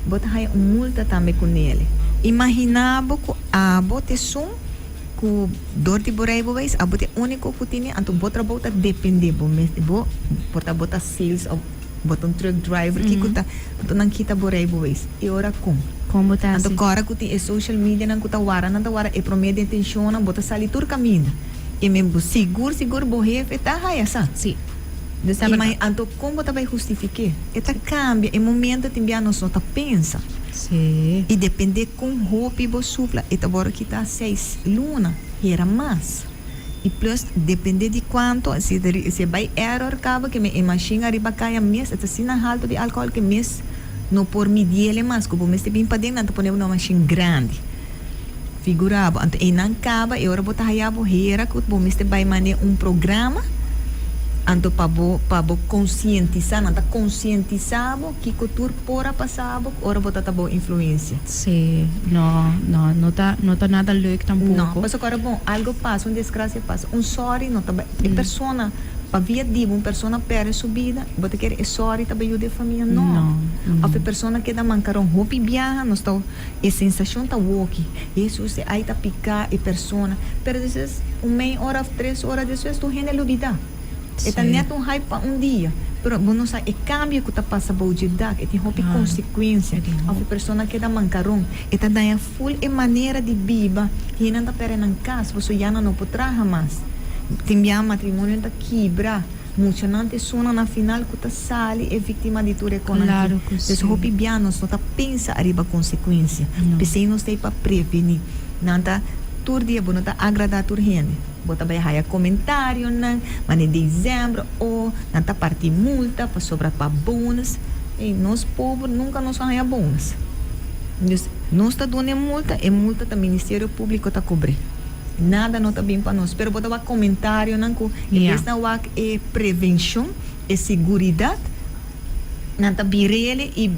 Bo ta haña un multa tambe ku nele. Imaginá bo ku abo ta esun ku dor di bo rijbewijs abo ta e úniko ku tene, anto bo trabou ta dependé bo mes, bo por ta bo ta sales òf bo ta un truck driver, kiko ta, anto nan kita bo rijbewijs. E ora kon? Kon bo ta Anto hasi? kòrda ku tin e social medianan ku ta wara, nan ta wara e promé detenshonnan, bo ta sali tur kaminda. E men bo sigur sigur bo hefe ta haya sa. Sí. Dus Ta berdad. Anto kon bo ta bai hustifik'é? E ta kambia e momento tin bia nos no ta pensa. Sí. I dependé kon hopi bo supla e ta wòrdu kitá seis luna, hera mas. I plus dependé di kuantu si si e bai error kaba ke men e mashin ariba kaya mes e ta asina haltu di alkohòl ke mes no por midiel e mas ku bo mester bin paden nan ta pone bo na un mashin grandi. Figura bo, anto einan kaba e ora bo ta haya bo hera ku bo mester bai mane un programa, anto pa bo pa bo konsientisá, nan ta konsientisá bo kiko tur por a pasa bo ora bo ta ta bou influensia. Sí, no, no, no ta no ta nada leuk No, tampoko. pasobra ora bon algo pasa, un desgrasia pasa, un sòri no ta bai, e persona pa via di bo un persona pèrdè su bida, bo ta kere e sòri ta bai yuda e famia? No. No, no. Òf e persona keda mankaron hopi biaha, nos ta. E sensashon ta woki. Hesus e ai ta piká e persona. Pero despues un mei ora of tres ora despues tur hende a lubidá. E ta nèt un hype pa un dia. Pero bo no sa e kambio ku ta pasa bou dje dak. E tin hopi konsekuensia. Of e persona keda mankaron. E ta daña ful e manera di biba. Hendenan ta pèrdè nan kas pasobra ya nan no por traha mas. Tin bia matrimonionan ta kibra. Muchanan ta esuna na final ku ta sali e víktima di tur e konan Claro aki. ku Pues sí. hopi bia nos no ta pensa ariba konsekuensia. No. P'esei nos ta ei pa prevení. Nan ta tur dia bo no ta agradá tur hende. Bo ta bai haya komentarionan, manera desembro o nan ta parti multa pasobra pa bonus. Ey, nos pober nunka nos a haya bonus. Dus nos ta duna e multa, e multa ta Ministerio Públiko ta kobr'é. Nada no ta bin pa nos. Pero bo ta wak comentarionan cu en bes nan wak e prevencion, e seguridad, nan ta birele y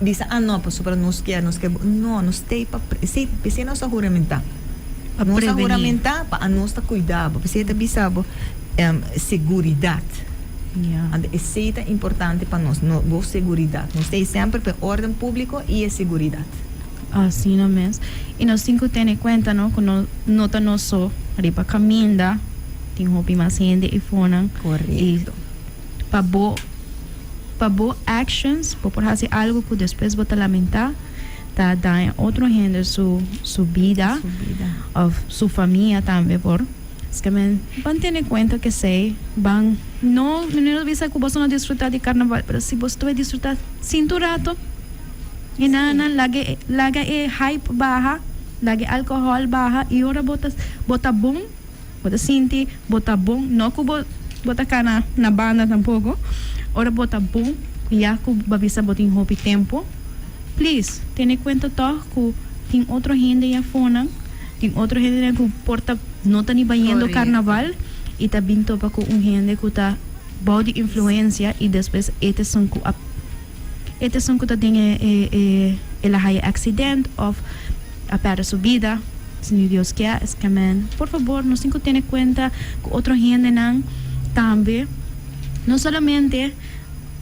bisa ah no pasobra nos kier, nos kier. No, nos t'ey pa esey, p'esey nos a huramenta. Pa Nos a preveni. huramenta pa anos ta cuida bo. P'esey ta bisa bo seguridad. Anto esey ta importante pa nos, no, bo seguridad. Nos t'ey semper pa e orden publico y e seguridad. Asina mes. I nos tin ku tene kuenta no ku no no ta nos so riba kaminda, tin hopi mas hende i fonan. I Korekto. pa bo pa bo actions bo por hasi algu ku despues bo ta lamentá, ta daña otro hende su su bida Su bida. òf su famia tambe por. Eskemen ban tene kuenta kesei ban no mi no bisa ku boso no disfrutá di karnaval pero si boso ta bai disfrutá sinti un rato. E nan nan laga e laga e hype baha, laga e alcohol baha y ora bo ta bo ta bon, bo ta sinti bo ta bon, no cu bo bo ta cana na banda tampoco, ora bo ta bon ya cu bo a bisa bo tin hopi tempo, please tene cuenta tog cu tin otro hende ya fonan, tin otro hendenan cu por ta no ta ni bayendo carnaval y ta bin topa cu un hende cu ta bao di influencia y despues e ta esun cu a. E ta esun ku ta den e e el a haya accident of a perde su bida, si ni Dios kier, es ke men por fabor nos tin ku tene kuenta ku otro hendenan tambe, no solamente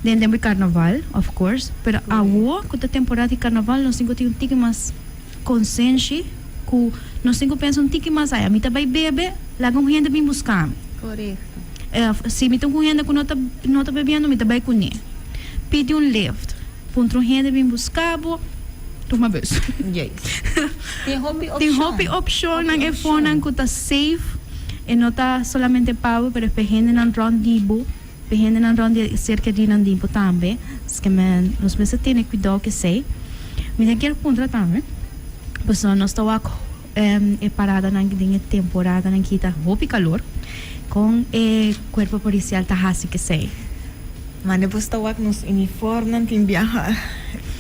den tempo di carnaval of course, pero awo ku ta temporada di carnaval nos tin ku tin un tiki mas konsenshi ku nos tin ku pensa un tiki mas aya, mi ta bai bebe laga un hende bin buska mi. Si mi ta ku un hende ku no ta no ta bebiendo mi ta bai kuné. Pidi un lift. Puntra un hende bin buska bo, tuma bus. Tin hopi Tin hopi opshonnan e fonan ku ta safe. E no ta solamente pa bo pero e pa e hendenan rònt di bo, pa e hendenan rònt di serka di nan di bo tambe. Eskemen nos mester tene kuidou ku esei. Mi ta kier puntra tambe pasobra nos ta wak E paradanan den e temporadanan ki ta hopi kalor, kon e kuerpo polisial ta hasi kesei? Mane bos ta wak nos uniformnan tin biaha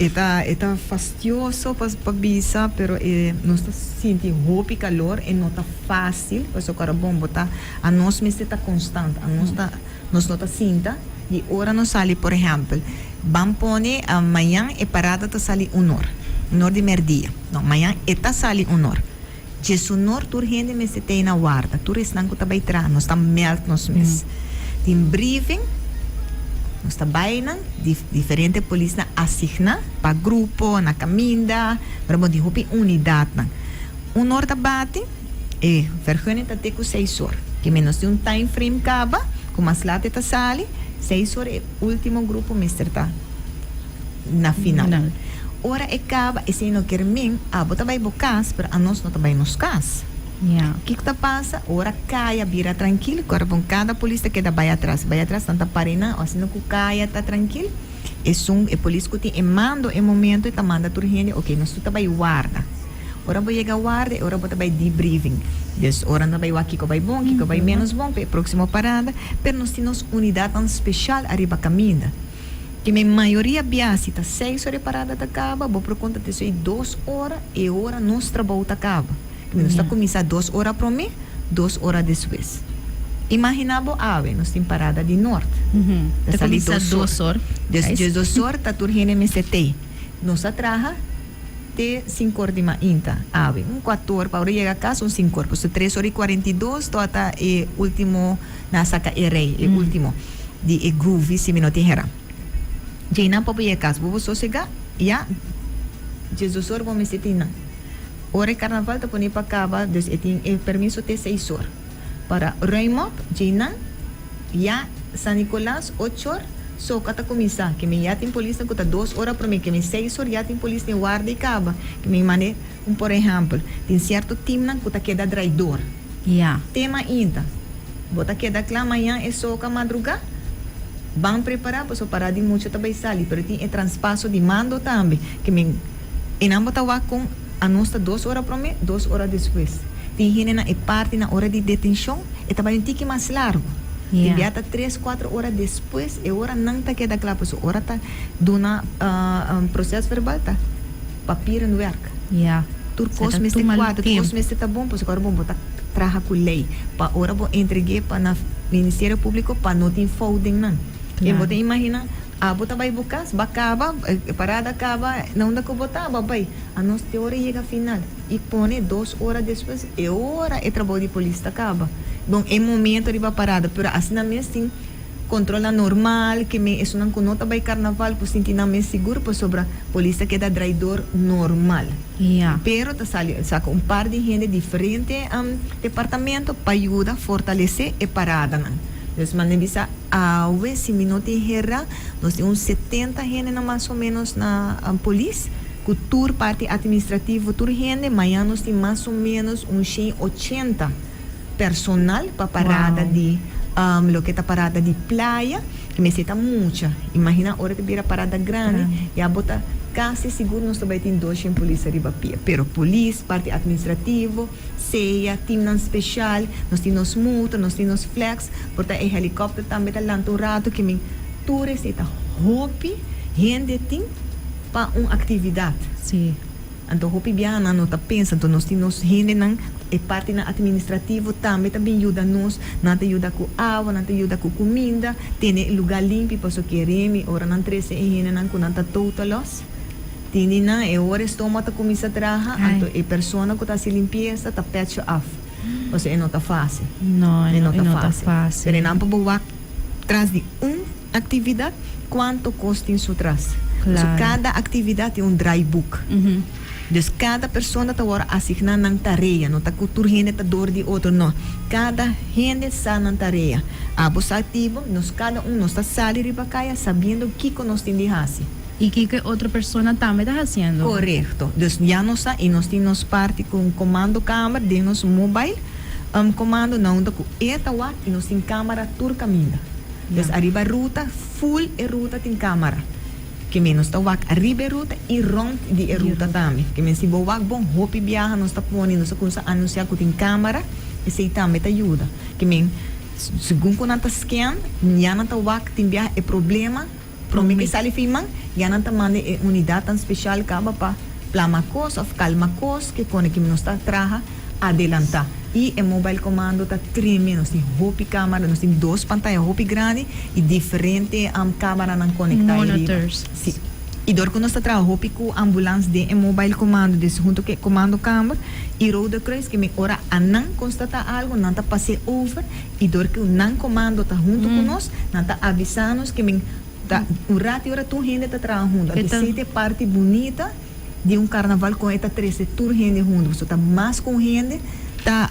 e ta e ta fastioso pa pa bisa pero e nos ta sinti hopi kalor e no ta fasil pasobra ora bon bo ta anos mester ta konstant anos ta nos no ta sinta di ora nos sali por ehèmpel ban pone mañan e parada ta sali un or un or di mèrdia. No, mañan e ta sali unor. Djesunor tur hende mester tei na warda, tur esnan ku ta bai traha, nos ta mèld nos mes. Tin briefing, Nos ta bai nan, diferente polisnan asigná pa grupo, na kaminda, pero bo tin hopi unidatnan. Un or ta bati, e vergunning ta te ku seis or. Ke menos tin un time frame kaba, ku mas lat e ta sali, 6 or e ultimo grupo mester ta na final. Ora e kaba, esei no kier men, abo ta bai bo kas, pero anos no ta bai nos kas. Kiko ta pasa? Ora kaya bira trankil, ku ora bon kada polis ta keda bai atras, bai atras, nan ta para einan, asina ku kaya ta trankil, esun e polis ku tin e mando e momento e ta manda tur hende, "Ok, nos tur ta bai warda." Ora bo yega warda, e ora bo ta bai debriefing. Dus ora nan ta bai wak kiko bai bon, kiko bai menos bon pa e próksimo parada, pero nos tin nos unidatnan speshal ariba kaminda. Ke men mayoria bia si ta 6 or e parada ta kaba, bo por konta te so e 2 ora, e ora nos trabou ta kaba. Ke nos ta kuminsá 2 ora promé, 2 ora despues. Imaginá bo awe, nos tin parada di Noord. Ta Ta sali kuminsá 2 2 or. Or. Dus Guys. 12 or ta tur hende mester tei. Nos a traha te 5 or di mainta awe. Un 4 or pa ora yega kas un 5 or. Pasobra 3 or i 42 tabata e último na saka e rei, e último di e groovy si mi no tin hera. Djeinan pa bo yega kas, bo bo sosegá, ya 12 or bo mester tin nan. Ora e karnaval ta pone pa kaba, dus e tin e permiso te 6 or. Para ruim op, djeinan, ya San Nicolas 8 or, soka ta kuminsá. Ke men ya tin polisnan ku ta 2 ora promé, ke men 6 or ya tin polis den warda i kaba. Ke men mande un por ehèmpel, tin sierto teamnan ku ta keda draidor. Te mainta. Bo ta keda kla mañan e soka madrugá, ban prepará pasobra pará di mucha ta bai sali, pero tin e traspaso di mando tambe. Ke men einan bo ta wak kon anos ta 2 ora promé, 2 ora despues. Tin hende na e parti na ora di detenshon e ta bai un tiki mas largu. Tin bia ta 3, 4 ora despues e ora nan ta keda kla pasobra ora ta duna proces verbal ta papierenwerk. Tur Se kos ta mester tuma kuadra, tur kos tempu. Mester ta bon, pasobra ora bon bo ta traha ku lei. Pa ora bo entreg'é pa na Ministerio Públiko pa no tin fout den nan. I bo ta imaginá, abo ta bai bo kas, bo a kaba, e parada a kaba, na unda ku bo ta, bo a bai. Anos te ora yega final i pone 2 ora despues, e ora e trabou di polis ta kaba. Bon, e momento riba parada, pero asina mes tin kontrolnan normal, ke men esunnan ku no ta bai karnaval por sinti nan mes sigur pasobra polis ta keda draidor normal. Pero ta sali saka un par di hende diferente departamento pa yuda fortalesé e paradanan. Dus manda bisa awe si mi no tin hera, nos tin un 70 hendenan mas o ménos na polis ku tur parti administrativo tur hende, mañan nos tin mas o ménos un 180 personal pa parada di loke ta parada di Playa, ke mester ta mucha. Imaginá ora ta bira parada grandi, ya bo ta kasi sigur nos ta bai tin 200 polis ariba pia. Pero polis, parti administrativo, sea, teamnan speshal, nos tin nos motor, nos tin nos flex, por ta e helikòpter tambe ta lanta un ratu, ke men tur esei ta hopi hende tin pa un aktividat. Anto hopi biaha nan no ta pensa, anto nos tin nos hendenan, e partinan administrativo tambe ta bin yuda nos, nan ta yuda ku awa, nan ta yuda ku kuminda, tene e lugá limpi, pasobra kere mi ora nan trese e hendenan ku nan ta total loss, tini nan e ora e stoma ta kuminsá traha, anto e persona ku ta hasi limpiesa ta pèt af, pasobra e no ta fásil. No, E no e ta no ta fásil. fásil. Pero nan por bo wak tras di un aktividat kuantu kos tin su tras. So kada aktividat tin un draaiboek. Dus kada persona ta wòrdu asigná nan tarea. No ta ku tur hende ta dor di otro, no. Kada hende sa nan tarea. Abo sa aktivo, nos kada un nos ta sali riba kaya sabiendo kiko nos tin di hasi. I kiko e otro persona tambe ta hasiendo. Korekto. Dus ya nos sa i nos tin nos parti ku un commandokamer den nos mobile commando na unda ku e ta wak i nos tin kamera tur kaminda. Dus ariba ruta, full e ruta tin kamera. Ke men nos ta wak ariba e ruta i rònt di e ruta tambe. Ke men si bo wak bon hopi biaha nos ta pone, nos ta kuminsá anunsiá ku tin kamera, esei tambe ta yuda. Ke men segun ku nan ta scan, ya nan ta wak tin biaha e problema promé ke sali fi man, ya nan ta manda e unidatnan speshal kaba pa plama kos òf kalma kos ke kone ke nos ta traha adelantá. I e mobile commando ta tremendo. Nos tin hopi kamera, nos tin dos pantaya hopi grandi i diferente kameranan konektá ei riba. Monitors. Sí. I dor ku nos ta traha hopi ku ambulans den e mobile commando, des hunto ku e commandokamer i Rode Kruis, ke mi ora a nan konstatá algu, nan ta pas'é over i dor ku nan komando ta hunto ku nos, nan ta avisá nos ke mi. Ta un rato y ora tur hende ta traha hunto. Anto esey ta e parti bunita di un carnaval con e ta trece tur hende hunto. Pasobra ta mas cu un hende ta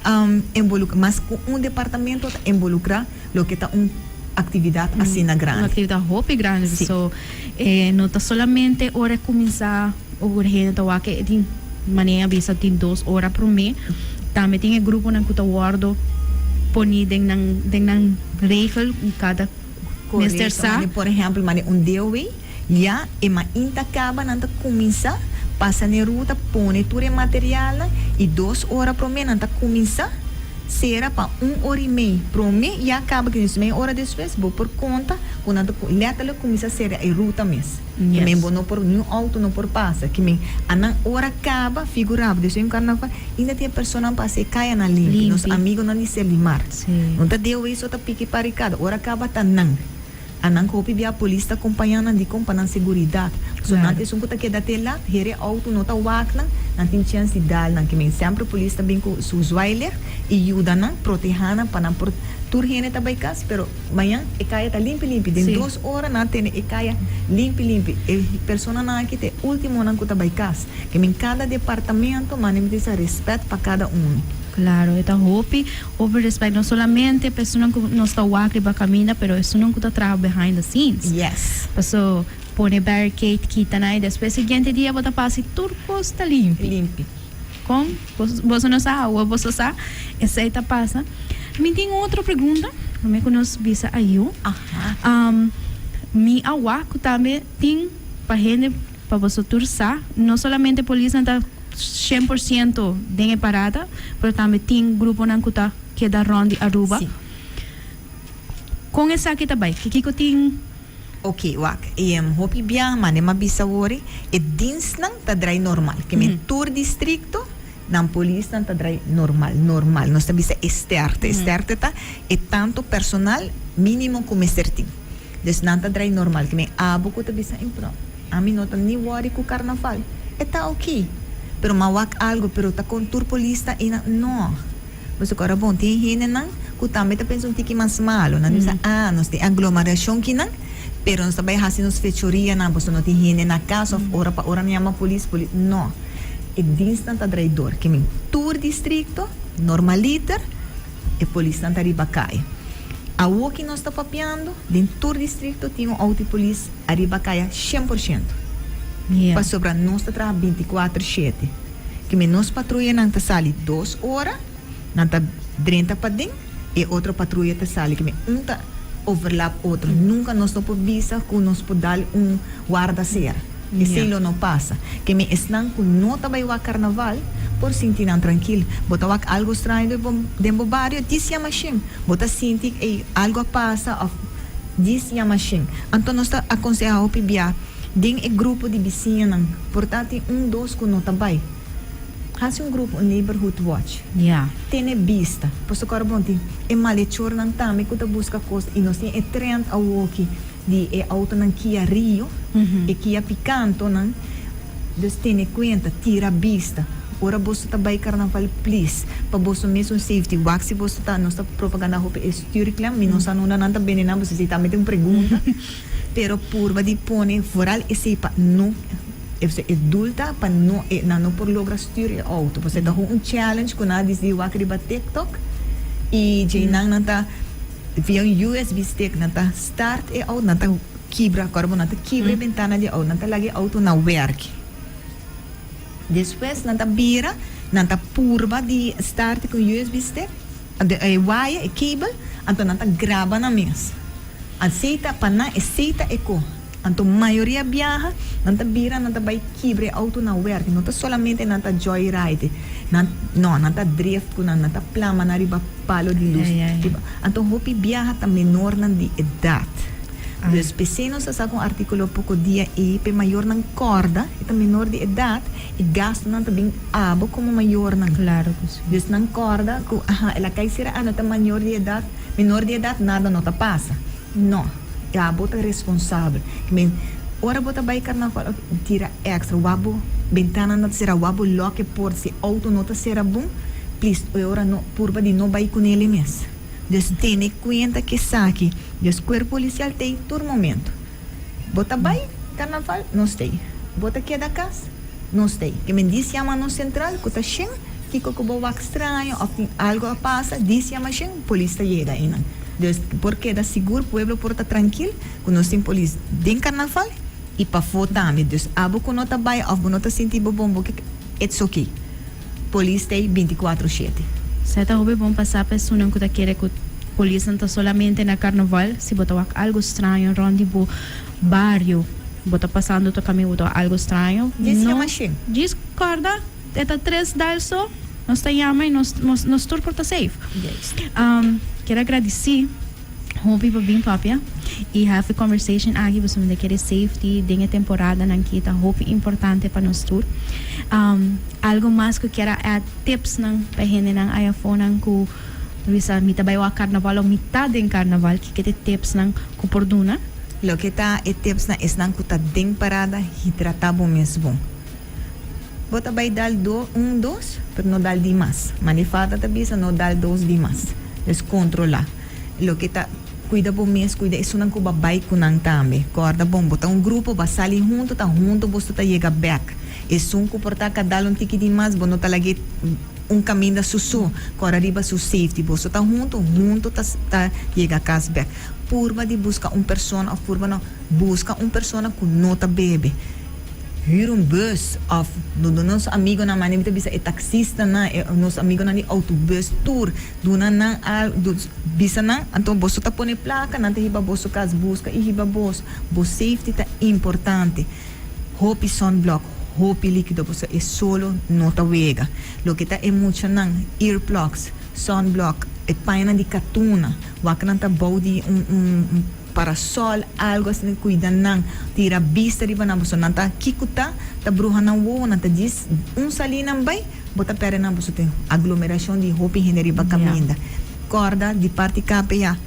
involucra, mas cu un departamento ta involucra loke ta un actividad asina grandi. Un actividad hopi grandi. So e no ta solamente ora e cuminsa ora hende ta wak e tin manera a bisa tin dos ora prome. Tambe tin e gruponan cu ta wordo poni den nan den nan regel cada. Mester Korekto, sa. mane por ehèmpel mane un deowei, ya e mainta kaba nan ta kuminsá pasa n'e ruta pone tur e materialnan i dos ora promé nan ta kuminsá sera pa un ora i mei promé ya kaba ki mei ora despues bo por konta ku nan ta lèterlik kuminsá sera e ruta mes ki men bo no por niun outo no por pasa ki men a nan ora kaba figurá bo despues un karnaval inda tin e personanan pa hasi e kayanan limpi nos amigonan di Serlimar. No ta deo so ta piki parikada. Ora kaba ta nan. A nan ku hopi bia polis ta kompañá nan dikon pa nan seguridat. Pasobra nan ta esun ku ta keda te lat, hera e outo no ta wak nan, nan tin chèns di dal nan. Ke men semper polis ta bin ku su zwaailicht i yuda nan, protehá nan pa nan por tur hende ta bai kas, pero mañan e kaya ta limpi limpi. Den dos ora nan a tene e kaya limpi limpi. E personanan aki ta e últimonan ku ta bai kas. Ke men kada departamento manda mi ta bisa rèspèt pa kada unu. Klaro, e ta hopi. Hopi respect no solamente pa esunnan cu nos ta wak riba caminda pero esunnan cu ta traha behind the scenes. Yes. Paso pone barricade kita nan y despues siguiente dia bo ta pasa y tur cos ta limpi. Limpi. Con? Boso no sa awo boso sa esey ta pasa. Mi tin otro pregunta prome cu nos bisa ayu. Aha. Mi a wak cu tambe tin pa hende pa boso tur sa no solamente polisnan ta. 100% den e parada, pero tambe tin gruponan ku ta keda rònt di Aruba. Sí. Kon esaki ta bai? Kiko tin? Oké, wak, e hopi biaha mane m'a bisa wori, e dienstnan ta drai normal. Ke men tur distrikto nan polisnan ta drai normal, normal. Nos ta bisa e stèrte. E stèrte ta e tantu personal mínimo ku mester tin. Dus nan ta drai normal. Ke men abo ku ta bisa en pro. Ami no ta ni worry cu carnaval. E ta ok. Pero m'a wak algo, pero ta con tur polis ta eynan? No. Boso cora bon, tin hendenan cu tambe ta pensa un tiki mas malo. Nan ta bisa, ah, nos tin aglomeracion kinan, pero nos ta bay haci nos fechorianan, pasobra no tin hende na cas of ora pa ora mi yama polis, polis. No. E dienstnan ta draai door. Ke men tur districto, normaliter, e polisnan ta riba caya. Awo ki nos ta papiando, den tur districto tin un auto di polis. Ariba kaya 100%. Pasobra nos ta traha 24/7. Keme nos patruyanan ta sali 2 ora, nan ta drenta paden, e otro patruya ta sali. Keme un ta overlap otro. Nunka nos no por bisa ku nos por dal un warda sera. Esei lo no pasa. Keme esnan ku no ta bai wak karnaval por sinti nan trankil. Bo ta wak algo straño den bo bario, dis yama shen. Bo ta sinti ey algo a pasa òf. Dis yama shen. Anto nos ta akonseha hopi bia den e grupo di bisiñanan. Por ta tin un dos ku no ta bai. Hasi un grupo, un neighborhood watch. Tene bista. Pasobra kòrda bon tin e malechornan tambe ku ta buska kos i nos tin e trend awoki di e outonan Kia Rio, e Kia Picantonan. Dus tene kuenta, tira bista. Ora boso ta bai karnaval please pa boso mesun safety wak si boso ta nos ta propaganda hopi e stuurklem mi no sa nunda nan ta bende nan boso si tambe tin un pregunta pero purba di pone vooral esey pa no e dulta pa no e nan no por logra stuur e auto pasobra e ta un challenge ku nan a disidi wak riba tiktok y djey nan nan ta via un usb stick nan ta start e auto nan ta kibra kòrda bo nan ta kibra e bentana di e auto nan ta laga e auto na werk. Despues nan ta bira, nan ta purba di start ku usb stick, e wire, e cable, anto nan ta graba nan mes. Asei ta, pa nan esei ta e ko. Anto mayoria biaha nan ta bira nan ta bai kibra e auto na werk. No ta solamente nan ta joy ride, nan, no, nan ta drift ku nan, nan ta plama nan riba palo di lus. Anto hopi biaha ta menornan di edat. Dus p'esei nos a saka un artíkulo poko dia ei p'e mayornan kòrda, e ta menor di edat i gastunan ta bin abo komo mayornan. Klaro ku si. Dus nan kòrda ku aha el a kai sera a no ta mayor di edat, menor di edat nada no ta pasa. No, e abo ta responsabel. Men, ora bo ta bai karnaval òf tira èkstra, wak bo bentana no ta sera, wak bo lòk e port si e outo no ta sera bon, plis e ora no purba di no bai kuné el mes. Dus tene kuenta ku esaki. Dus kuerpo polisial t'ei tur momento. Bo ta bai karnaval, nos t'ei. Bo ta keda kas, nos t'ei. Ke men dis yama nos sentral ku ta shen, kiko ku bo wak straño òf tin algu a pasa, dis yama shen, polis ta yega einan. Dus por keda sigur, pueblo por ta trankil ku nos tin polis den karnaval i pafó tambe. Dus abo ku no ta bai òf bo no ta sinti bo bon, bo ke, it's oké. Polis t'ei binticuatro shete. Sa ta hopi bon pa sa pa esunnan ku ta kere ku polisnan ta solamente na karnaval. Si bo ta wak algu straño rònt di bo bario, bo ta pasando ta kaminda bo ta wak algu straño, Djis no yama shen. djis kòrda e ta tres dal so nos ta yama i nos nos tur por ta safe. Juist. Kier a gradisí. Hopi pa bin papia y have e conversation aki pasobra mi ta kere safety den e temporadanan ki ta hopi importante pa nos tur. Algo mas cu kier a add tipsnan pa hendenan aya afonan cu bisa mi ta bay wak carnaval of mi ta den carnaval kiko ta e tipsnan cu por duna? Loke ta e tipsnan esnan cu ta den parada hidrata bo mes bon. Bo ta bay dal do un dos pero no dal dimas. Mane fada ta bisa no dal dos dimas. Dus controla. Loke ta cuida bo mes, cuida esunnan cu bo a bay cu nan tambe. Corda bon, bo ta un grupo, bo a sali hunto, ta hunto boso ta yega bek. Esun cu por ta ca dal un tiki dimas, bo no ta lag'e un caminda su so. Corda riba su safety. Boso ta hunto, hunto ta ta yega cas bek. Purba di busca un persona of purba no, busca un persona cu no ta bebe. Huur un bus of duna nos amigonan, mane mi ta bisa e taxistanan, e nos amigonan di autobus tur, duna nan al, bisa nan, anto boso ta pone placa, nan ta hiba boso cas, busca y hiba bos. Bo safety ta importante. Hopi sunblock, hopi likido pasobra e solo no ta wega. Loke ta e muchanan, earplugs, sunblock, e pañanan di katuna, wak nan ta bou di un un. Parasol, algo asina cuida nan, tira bista riba nan pasobra nan ta kico ta, ta bruha nan wowo, nan ta djis un sali nan bay, bo ta perde nan pasobra tin aglomeracion di hopi hende riba caminda. Corda di parti KPA,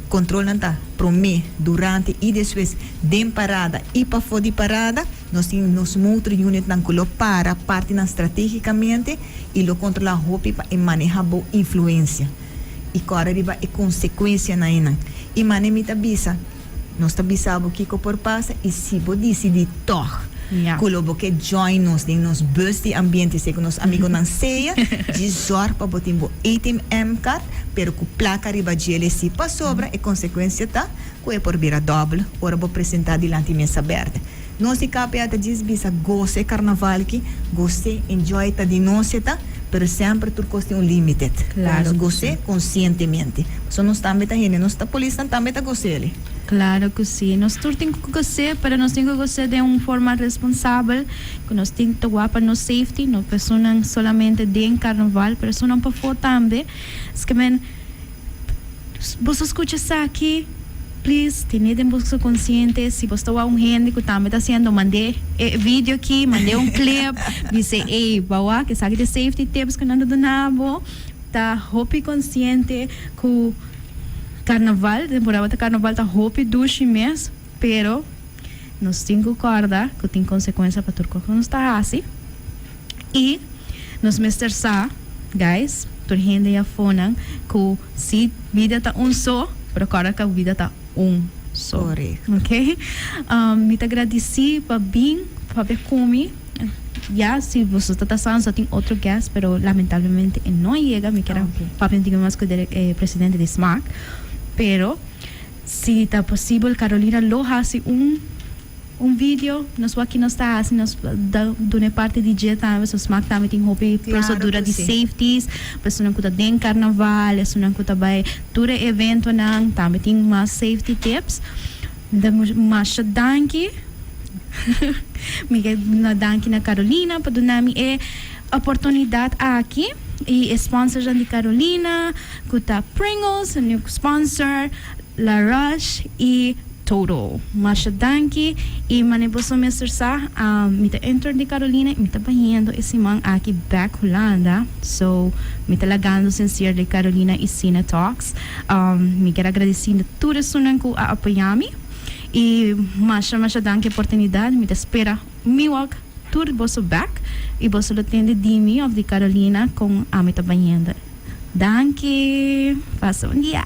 controlnan ta prome, durante y despues den parada y pafo di parada, nos tin nos motor unitnan cu lo para partinan strategicamente y lo controla hopi pa e maneha bo influencia. I kòrda riba e konsekuensianan einan. I mane mi ta bisa, Nos ta bisa bo kiko por pasa i si bo disidí tòg ku lo bo ke join nos den nos bus di ambiente esei ku nos amigonan sea, djis zòrg pa bo tin bo ATM card pero ku plaka riba djele si pasobra e konsekuensia ta ku e por bira dòbel ora bo presentá dilanti mesa bèrdè. Nos di KPA ta djis bisa gosa e karnaval ki, gos'é, enjoy ta di nos e ta, pero semper tur kos tin un limited. Claro Nos ku gos'é si. konsientemente. Pasobra nos tambe ta hende, nos ta polisnan tambe ta gos'é. Claro ku si. Nos tur tin ku gos'é, pero nos tin ku gos'é den un forma responsabel, ku nos tin ta wak pa nos safety, no personan solamente den karnaval, pero esunnan pafó tambe. Eskemen. Boso skucha esaki, please tene den boso konsiente, si bo sta wak un hende ku tambe ta hasiendo, mand'é e video aki, mand'é un clip, bis'é ey, bo a wak esaki ta e safety tips ku nan ta duna bo, ta hopi konsiente ku karnaval, temporada di karnaval ta hopi dushi mes, pero nos tin ku kòrda ku tin konsekuensia pa tur kos ku nos ta hasi. Y nos mester sa, guys, tur hende y afonan, cu si bida ta un so, pero corda cu bida ta un so. Correcto. Ok? Mi ta gradici pa bin papia cu mi. Ya, si boso ta ta sa, nos a tin otro guest, pero lamentablemente e no a yega. Mi kier a papia un tiki mas cu e presidente di smaak. Pero, si ta posibel, Carolina lo haci un. Un video, nos wak ki nos ta hasi, nos da duna e parti di dje tambe, so smaak tambe tin hopi procedura di safeties, pa esunnan ku ta den carnaval, esunnan ku ta bai tur e eventonan, tambe tin mas safety tips. Mi ta masha danki, mi ke duna danki na Carolina pa duna mi e oportunidad aki y e sponsorsnan di Carolina ku ta Pringles, new sponsor, La Rush y Total. Masha danki y mane boso mester sa mi ta intern di Carolina y mi ta bayendo e siman aki back Hulanda so mi ta lagando Sincerely Carolina y Cine Talks. Mi kier agradeci na tur esunnan cu a apoya mi y masha masha danki oportunidad mi ta spera mi wak tur boso back y boso lo tende di mi of di Carolina con ami ta bayendo. Danki. Pasa un dia.